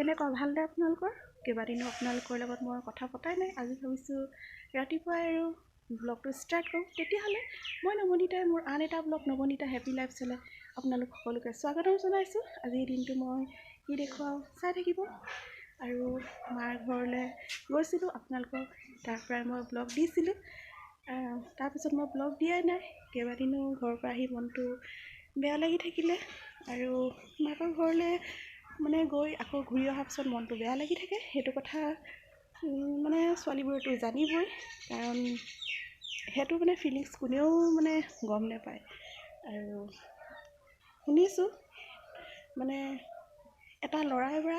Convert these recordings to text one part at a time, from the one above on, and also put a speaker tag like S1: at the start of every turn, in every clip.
S1: কেনেকুৱা ভালনে আপোনালোকৰ? কেইবাদিনো আপোনালোকৰ লগত মই কথা পতাই নাই। আজি ভাবিছোঁ ৰাতিপুৱাই আৰু ব্লগটো ষ্টাৰ্ট কৰোঁ। তেতিয়াহ'লে মই নৱনীতাই মোৰ আন এটা blog Nabanita happy life channel আপোনালোক সকলোকে স্বাগতম জনাইছোঁ। আজিৰ দিনটো মই কি দেখুৱাওঁ চাই থাকিব। আৰু মাৰ ঘৰলৈ গৈছিলোঁ, আপোনালোকক তাৰ পৰাই মই ব্লগ দিছিলোঁ। তাৰপিছত মই ব্লগ দিয়াই নাই। কেইবাদিনো ঘৰৰ পৰা আহি মনটো বেয়া লাগি থাকিলে আৰু মাকৰ ঘৰলৈ মানে গৈ আকৌ ঘূৰি অহাৰ পিছত মনটো বেয়া লাগি থাকে। সেইটো কথা মানে ছোৱালীবোৰেতো জানিবই, কাৰণ সেইটো মানে ফিলিংছ কোনেও মানে গম নাপায়। আৰু শুনিছোঁ মানে এটা ল'ৰাই বা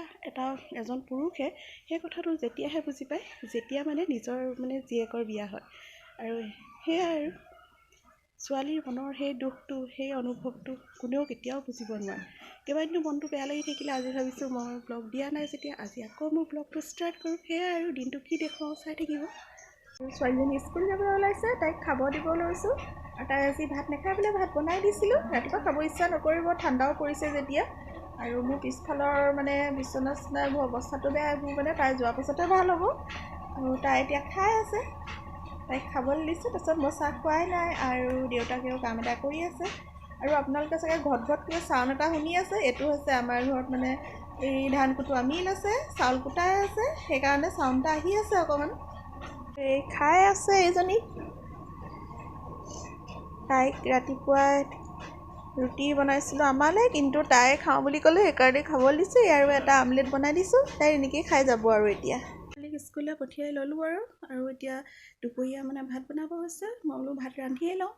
S1: এজন পুৰুষে সেই কথাটো যেতিয়াহে বুজি পায় যেতিয়া মানে নিজৰ মানে জীয়েকৰ বিয়া হয়। আৰু সেয়াই আৰু ছোৱালীৰ মনৰ সেই দুখটো, সেই অনুভৱটো কোনেও কেতিয়াও বুজিব নোৱাৰে। কেইবাদিনো মনটো বেয়া লাগি থাকিলে। আজি ভাবিছোঁ মই ব্লগ দিয়া নাই যেতিয়া আজি আকৌ মোৰ ব্লগটো ষ্টাৰ্ট কৰোঁ। সেয়াই আৰু দিনটো কি দেখুৱাওঁ চাই থাকিব। ছোৱালীজনী স্কুল যাবলৈ ওলাইছে, তাইক খাব দিব লৈছোঁ। আৰু তাই আজি ভাত নাখাই পেলাই ভাত বনাই দিছিলোঁ। ৰাতিপুৱা খাব ইচ্ছা নকৰিব, ঠাণ্ডাও পৰিছে যেতিয়া। আৰু মোৰ পিছফালৰ মানে বিচনা চিচনা এইবোৰ অৱস্থাটো বেয়া, এইবোৰ মানে তাই যোৱাৰ পাছতে ভাল হ'ব। আৰু তাই এতিয়া খাই আছে, তাইক খাবলৈ দিছোঁ। তাৰপিছত মই চাহ খোৱাই নাই আৰু দেউতাকেও কাম এটা কৰি আছে। আৰু আপোনালোকে চাগে ঘট ঘট কিবা চাউণ্ড এটা শুনি আছে। এইটো হৈছে আমাৰ ঘৰত মানে এই ধান কুটোৱা মিল আছে, চাউল কুটাই আছে, সেইকাৰণে চাউণ্ড এটা আহি আছে অকণমান। এই খাই আছে এইজনী। তাইক ৰাতিপুৱাই ৰুটি বনাইছিলোঁ আমালৈ, কিন্তু তাই খাওঁ বুলি ক'লে সেইকাৰণে খাবলৈ দিছোঁ। আৰু এটা আমলেট বনাই দিছোঁ, তাই এনেকৈয়ে খাই যাব। আৰু এতিয়া ছোৱালীক স্কুললৈ পঠিয়াই ল'লোঁ আৰু এতিয়া দুপৰীয়া মানে ভাত বনাব হৈছে। মই বোলো ভাত ৰান্ধিয়ে লওঁ।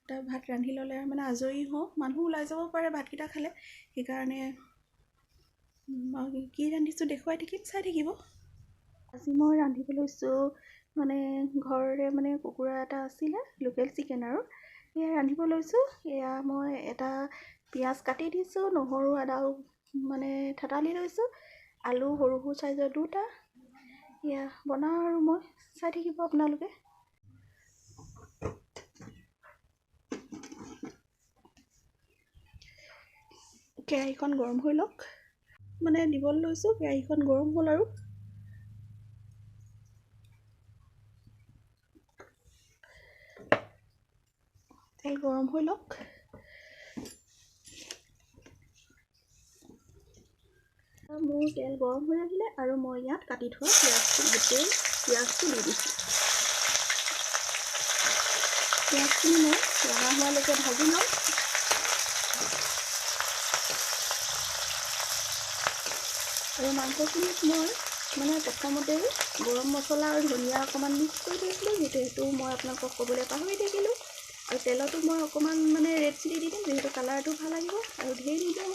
S1: তাৰ ভাত ৰান্ধি ল'লে মানে আজৰি হওঁ, মানুহ ওলাই যাব পাৰে ভাতকেইটা খালে। সেইকাৰণে মই কি ৰান্ধিছোঁ দেখুৱাই থাকিম, চাই থাকিব। আজি মই ৰান্ধিব লৈছোঁ মানে ঘৰৰে মানে কুকুৰা এটা আছিলে, লোকেল চিকেন, আৰু এয়া ৰান্ধিব লৈছোঁ। এয়া মই এটা পিঁয়াজ কাটি দিছোঁ, নহৰু আদাও মানে থেতালি লৈছোঁ, আলু সৰু সৰু চাইজৰ দুটা। এয়া বনাওঁ আৰু মই চাই থাকিব আপোনালোকে। কেৰাহীখন গৰম হৈ লওক, মানে দিবলৈ লৈছোঁ। কেৰাহীখন গৰম হ'ল আৰু তেল গৰম হৈ লওক। মোৰ তেল গৰম হৈ আহিলে আৰু মই ইয়াত কাটি থোৱা পিঁয়াজটো, গোটেই পিঁয়াজটো দি দিছোঁ। পিঁয়াজখিনি মই ৰঙা হোৱালৈকে ভাজি ল'ম। আৰু মাংসখিনিত মই মানে প্ৰথমতেই গৰম মছলা আৰু ধনিয়া অকণমান মিক্স কৰি থৈছিলোঁ, যিহেতু সেইটো মই আপোনালোকক ক'বলৈ পাহৰি থাকিলোঁ। আৰু তেলতো মই অকণমান মানে ৰেড চিলি দি দিম, যিহেতু কালাৰটো ভাল আহিব। আৰু ঢেৰ নিদিওঁ,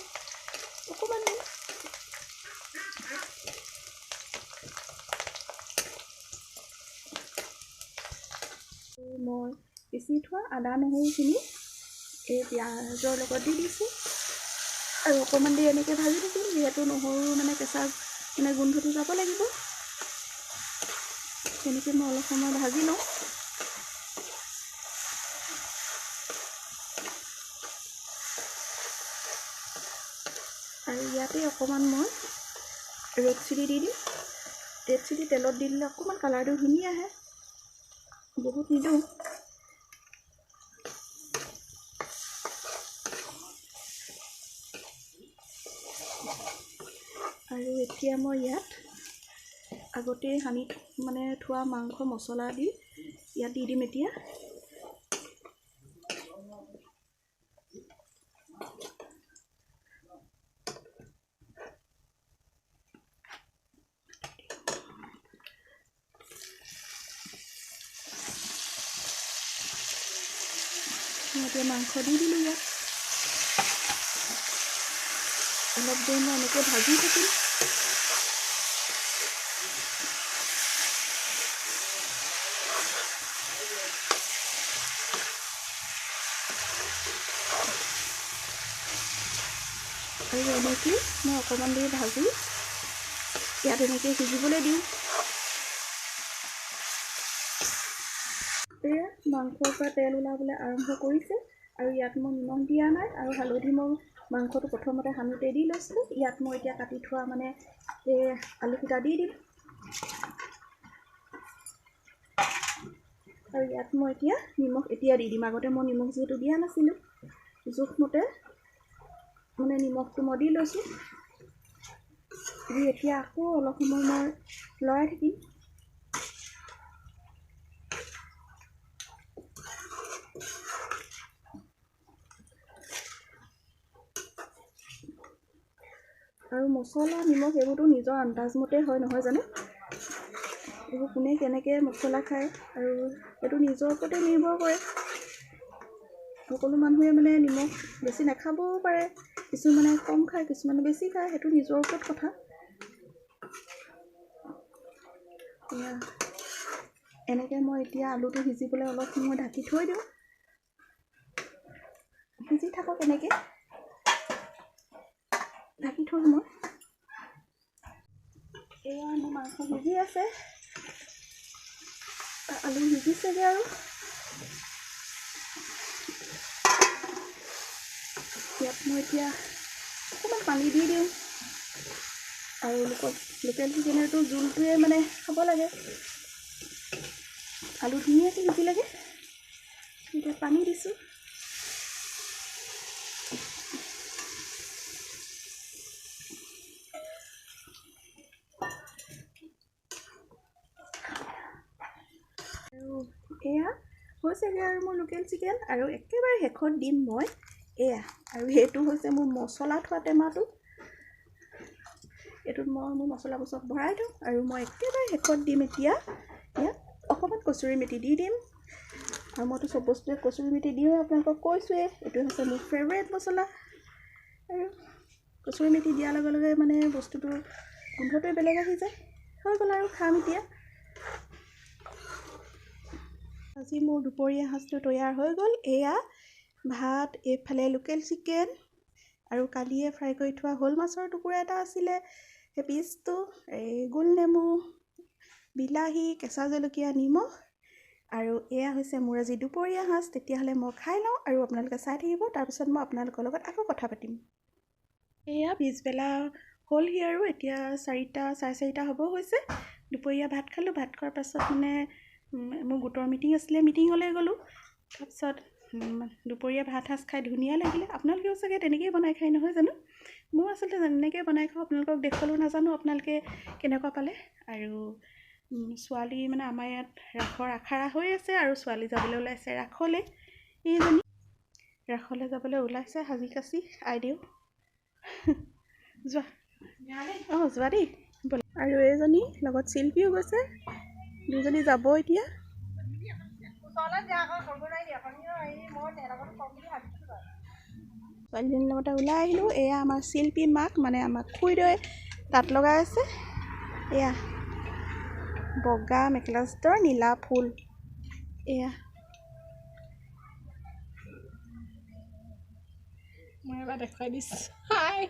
S1: অকণমান দিম। মই পিচি থোৱা আদা নহৰুখিনি এই পিঁয়াজৰ লগত দি দিছোঁ আৰু অকণমান দেৰি এনেকৈ ভাজি থাকিম, যিহেতু নহৰু মানে কেঁচা মানে গোন্ধটো যাব লাগিব। তেনেকৈ মই অলপ সময় ভাজি লওঁ। আৰু ইয়াতে অকণমান মই ৰেড চিলি দি দিম। ৰেড চিলি তেলত দি দিলে অকণমান কালাৰটো ধুনীয়া আহে, বহুত নিদিওঁ। আৰু এতিয়া মই ইয়াত আগতেই সানি মানে থোৱা মাংস মছলা দি ইয়াত দি দিম। এতিয়া মই মাংস দি দিলোঁ ইয়াত। অলপ দেৰি মই এনেকৈ ভাজি থাকিম। আৰু এনেকৈ মই অকণমান দেৰি ভাজি ইয়াত এনেকৈ সিজিবলৈ দিওঁ। এয়া মাংসৰ পৰা তেল ওলাবলৈ আৰম্ভ কৰিছে। আৰু ইয়াত মই নিমখ দিয়া নাই আৰু হালধি মই মাংসটো প্ৰথমতে সানোতে দি লৈছিলোঁ। ইয়াত মই এতিয়া কাটি থোৱা মানে এই আলুকেইটা দি দিম। আৰু ইয়াত মই এতিয়া নিমখ এতিয়া দি দিম। আগতে মই নিমখ যিহেতু দিয়া নাছিলোঁ, জোখমতে মানে নিমখটো মই দি লৈছোঁ। দি এতিয়া আকৌ অলপ সময় মই লৰাই থাকিম। আৰু মছলা নিমখ এইবোৰতো নিজৰ আন্দাজমতে হয়, নহয় জানো? এইবোৰ কোনে কেনেকৈ মছলা খায় আৰু এইটো নিজৰ ওপৰতে নিৰ্ভৰ কৰে। সকলো মানুহে মানে নিমখ বেছি নাখাবও পাৰে, কিছুমানে কম খায়, কিছুমানে বেছি খায়, সেইটো নিজৰ ওপৰত কথা। এয়া এনেকৈ মই এতিয়া আলুটো সিজিবলৈ অলপ সময় ঢাকি থৈ দিওঁ, সিজি থাকক এনেকৈ ঢাকি থওঁ মই। এয়া মোৰ মাংস সিজি আছে, আলু সিজিছেগৈ। আৰু ইয়াত মই এতিয়া অকণমান পানী দি দিওঁ। আৰু লোকেল চিকেনৰতো জোলটোৱে মানে খাব লাগে। আলু ধুনীয়াকৈ সিজিলেগৈ, এতিয়া পানী দিছোঁ। আৰু এয়া হৈছেগৈ আৰু মোৰ লোকেল চিকেন। আৰু একেবাৰে শেষত দিম মই এয়া, আৰু সেইটো হৈছে মোৰ মছলা থোৱা টেমাটো। এইটোত মই মোৰ মছলাবোৰ চব ভৰাই থওঁ। আৰু মই একেবাৰে শেষত দিম এতিয়া ইয়াত অকণমান কচুৰি মেথি দি দিম। আৰু মইতো চব বস্তুৱে কচুৰি মেথি দিওঁৱে, আপোনালোকক কৈছোঁৱেই, এইটোৱে হৈছে মোৰ ফেভৰেট মছলা। আৰু কচুৰি মেথি দিয়াৰ লগে লগে মানে বস্তুটো গোন্ধটোৱে বেলেগ আহি যায়। হৈ গ'ল আৰু খাম এতিয়া। আজি মোৰ দুপৰীয়া সাজটো তৈয়াৰ হৈ গ'ল। এয়া ভাত, এইফালে লোকেল চিকেন আৰু কালিয়ে ফ্ৰাই কৰি থোৱা শ'ল মাছৰ টুকুৰা এটা আছিলে, সেই পিচটো, এই গোল নেমু, বিলাহী, কেঁচা জলকীয়া, নিমখ। আৰু এয়া হৈছে মোৰ আজি দুপৰীয়া সাজ। তেতিয়াহ'লে মই খাই লওঁ আৰু আপোনালোকে চাই থাকিব, তাৰপিছত মই আপোনালোকৰ লগত আকৌ কথা পাতিম। এয়া পিছবেলা হ'লহি আৰু এতিয়া 4টা চাৰে 4টা হ'ব হৈছে। দুপৰীয়া ভাত খালোঁ। ভাত খোৱাৰ পাছত মানে মোৰ গোটৰ মিটিং আছিলে, মিটিঙলৈ গ'লোঁ। তাৰপিছত দুপৰীয়া ভাত সাজ খাই ধুনীয়া লাগিলে। আপোনালোকেও চাগে তেনেকৈয়ে বনাই খায় নহয় জানো? ময়ো আচলতে যেনেকৈ বনাই খাওঁ আপোনালোকক দেখুৱালেও নাজানো আপোনালোকে কেনেকুৱা পালে। আৰু ছোৱালী মানে আমাৰ ইয়াত ৰাসৰ আখাৰা হৈ আছে আৰু ছোৱালী যাবলৈ ওলাইছে ৰাসলৈ। এইজনী ৰাসলৈ যাবলৈ ওলাইছে সাজি কাচি। আইদেউ যোৱা, অঁ যোৱা দেই। আৰু এইজনী লগত শিল্পীও গৈছে, দুজনী যাব এতিয়া। ছোৱালীজনীৰ লগতে ওলাই আহিলোঁ। এয়া আমাৰ শিল্পী মাক, মানে আমাক খুৰীদেৱে তাঁত লগাই আছে। এয়া বগা মেখেলা চাদৰ, নীলা ফুল। এয়া
S2: মই এবাৰ দেখুৱাই দিছোঁ। হাই,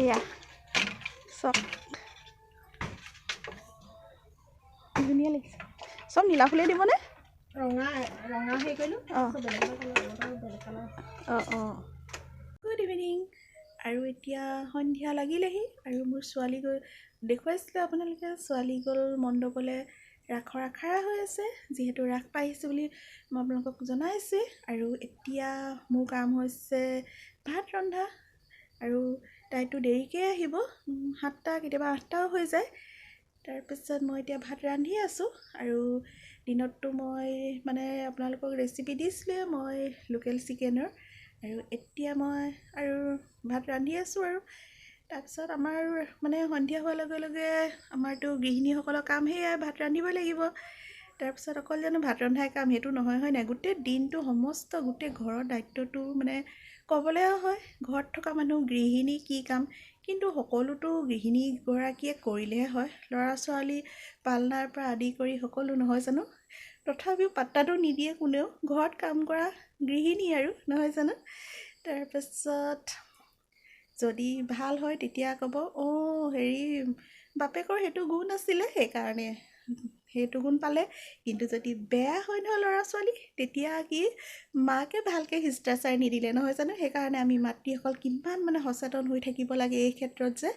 S1: এয়া চব ধুনীয়া লাগিছে। চব নীলা ফুলেই দিবনে?
S2: ৰঙা ৰঙা হেৰি কৰিলোঁ।
S1: অঁ অঁ অঁ গুড ইভিনিং। আৰু এতিয়া সন্ধিয়া লাগিলেহি আৰু মোৰ ছোৱালী গৈ দেখুৱাইছিলোঁ আপোনালোকে, ছোৱালী গ'ল মণ্ডপলৈ, ৰাসৰ আখাৰা হৈ আছে, যিহেতু ৰাস পাইছোঁ বুলি মই আপোনালোকক জনাইছোঁ। আৰু এতিয়া মোৰ কাম হৈছে ভাত ৰন্ধা। আৰু তাইতো দেৰিকৈ আহিব, 7টা কেতিয়াবা 8টাও হৈ যায়। তাৰপিছত মই এতিয়া ভাত ৰান্ধি আছোঁ। আৰু দিনততো মই মানে আপোনালোকক ৰেচিপি দিছিলোঁৱে মই লোকেল চিকেনৰ। আৰু এতিয়া মই আৰু ভাত ৰান্ধি আছোঁ। আৰু তাৰপিছত আমাৰ মানে সন্ধিয়া হোৱাৰ লগে লগে আমাৰতো গৃহিণীসকলৰ কাম সেয়াই, ভাত ৰান্ধিবই লাগিব। তাৰপিছত অকল জানো ভাত ৰন্ধাই কাম সেইটো নহয়, হয় নাই? গোটেই দিনটো সমস্ত গোটেই ঘৰৰ দায়িত্বটো মানে ক'বলৈও হয়, ঘৰত থকা মানুহ গৃহিণী কি কাম, কিন্তু সকলোতো গৃহিণীগৰাকীয়ে কৰিলেহে হয়। ল'ৰা ছোৱালী পালনাৰ পৰা আদি কৰি সকলো, নহয় জানো? তথাপিও পাত্তাটো নিদিয়ে কোনেও, ঘৰত কাম কৰা গৃহিণী আৰু, নহয় জানো? তাৰপাছত যদি ভাল হয় তেতিয়া ক'ব, অঁ হেৰি বাপেকৰ সেইটো গুণ আছিলে সেইকাৰণে সেইটো গুণ পালে। কিন্তু যদি বেয়া হয় নহয় ল'ৰা ছোৱালী, তেতিয়া কি মাকে ভালকৈ শিষ্টাচাৰ নিদিলে, নহয় জানো? সেইকাৰণে আমি মাতৃসকল কিমান মানে সচেতন হৈ থাকিব লাগে এই ক্ষেত্ৰত, যে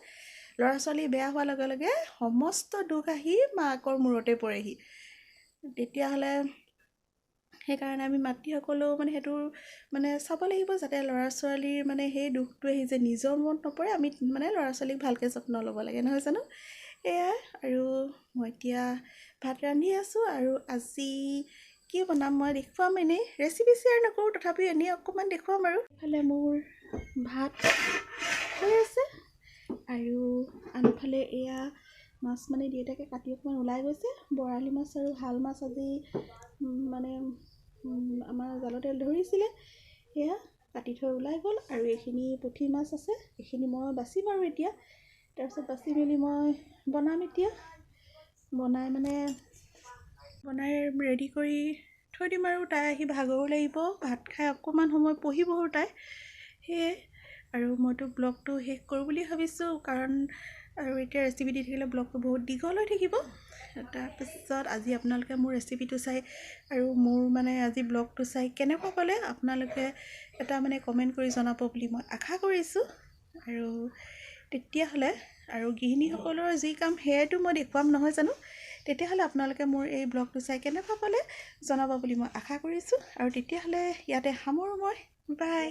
S1: ল'ৰা ছোৱালী বেয়া হোৱাৰ লগে লগে সমস্ত দুখ আহি মাকৰ মূৰতে পৰেহি। তেতিয়াহ'লে সেইকাৰণে আমি মাতৃসকলেও মানে সেইটো মানে চাব লাগিব, যাতে ল'ৰা ছোৱালীৰ মানে সেই দুখটো আহি যে নিজৰ মূৰত নপৰে। আমি মানে ল'ৰা ছোৱালীক ভালকৈ যত্ন ল'ব লাগে, নহয় জানো? এয়াই। আৰু মই এতিয়া ভাত ৰান্ধি আছোঁ, আৰু আজি কি বনাম মই দেখুৱাম। এনেই ৰেচিপি শ্বেয়াৰ নকৰোঁ, তথাপিও এনেই অকণমান দেখুৱাম। আৰু ইফালে মোৰ ভাত হৈ আছে, আৰু আনফালে এয়া মাছ মানে দেউতাকে কাটি অকণমান ওলাই গৈছে। বৰালি মাছ আৰু শাল মাছ আজি মানে আমাৰ জালতে ধৰিছিলে, সেয়া কাটি থৈ ওলাই গ'ল। আৰু এইখিনি পুঠি মাছ আছে, এইখিনি মই বাচিম আৰু এতিয়া। তাৰপিছত বাচি মেলি মই বনাম এতিয়া। বনাই মানে বনাই ৰেডি কৰি থৈ দিম। আৰু তাই আহি ভাগৰো লাগিব, ভাত খাই অকণমান সময় পঢ়িব তাই, সেয়ে। আৰু মইতো ব্লগটো শেষ কৰোঁ বুলি ভাবিছোঁ, কাৰণ আৰু এতিয়া ৰেচিপি দি থাকিলে ব্লগটো বহুত দীঘল হৈ থাকিব। তাৰপিছত আজি আপোনালোকে মোৰ ৰেচিপিটো চাই আৰু মোৰ মানে আজি ব্লগটো চাই কেনেকুৱা পালে আপোনালোকে এটা মানে কমেণ্ট কৰি জনাব বুলি মই আশা কৰিছোঁ। আৰু তেতিয়াহ'লে আৰু গৃহিণীসকলৰ যি কাম সেয়াইতো মই দেখুৱাম, নহয় জানো? তেতিয়াহ'লে আপোনালোকে মোৰ এই ব্লগটো চাই কেনেকুৱা পালে জনাব বুলি মই আশা কৰিছোঁ। আৰু তেতিয়াহ'লে ইয়াতে সামৰোঁ মই। বাই।